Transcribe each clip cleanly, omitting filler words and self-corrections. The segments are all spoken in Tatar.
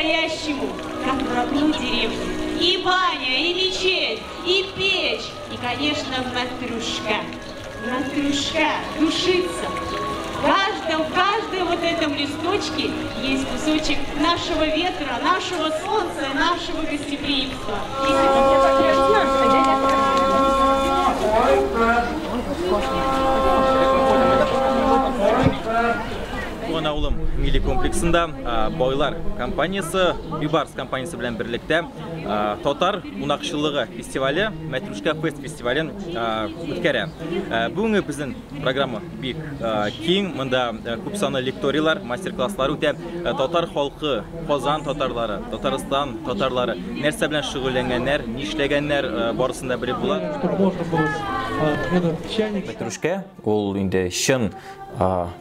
По-настоящему, как в родной деревне. И баня, и мечеть, и печь, и, конечно, матрюшка. Матрюшка, душица. В каждом вот этом листочке есть кусочек нашего ветра, нашего солнца, нашего гостеприимства. Туган авылым милли комплексында Байлар компаниясе, Бибарс компаниясе белән берлектә татар кунакчыллыгы фестивале, Мәтрүшкә фест фестивален үткәрә. Бүгенге безнең программа бик киң, монда күп санлы лекторийлар, мастер-класслар үтә. Татар халкы, Казан татарлары, Татарстан татарлары нәрсә белән шөгыльләнгәннәр, нишләгәннәр, барысын да белеп була. Мәтрүшкә ул инде чын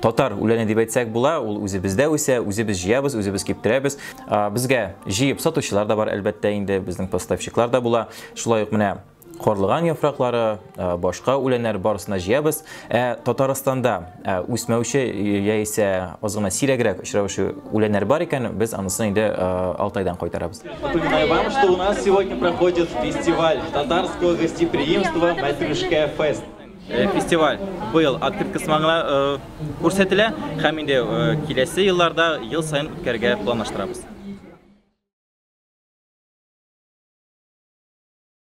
татар үләне дип әйтсәк була, ул үзебездә үсә, үзебез җыябыз, үзебез киптерәбез. Безгә җыеп сатучылар да бар, әлбәттә инде, безнең поставщиклар да була. Шулай ук менә карлыган яфраклары, башка үләннәр барысын да җыябыз. Ә Татарстанда үсмәүче яисә аз гына сирәгрәк очраучы үләннәр бар икән, без анысын инде Алтайдан кайтарабыз. Напоминаю вам, что у нас сегодня проходит фестиваль татарского гостеприимства Мәтрүшкә фест. Фестиваль быел открытка сыман гына күрсәтелә һәм инде киләсе елларда ел саен үткәрергә планлаштырабыз.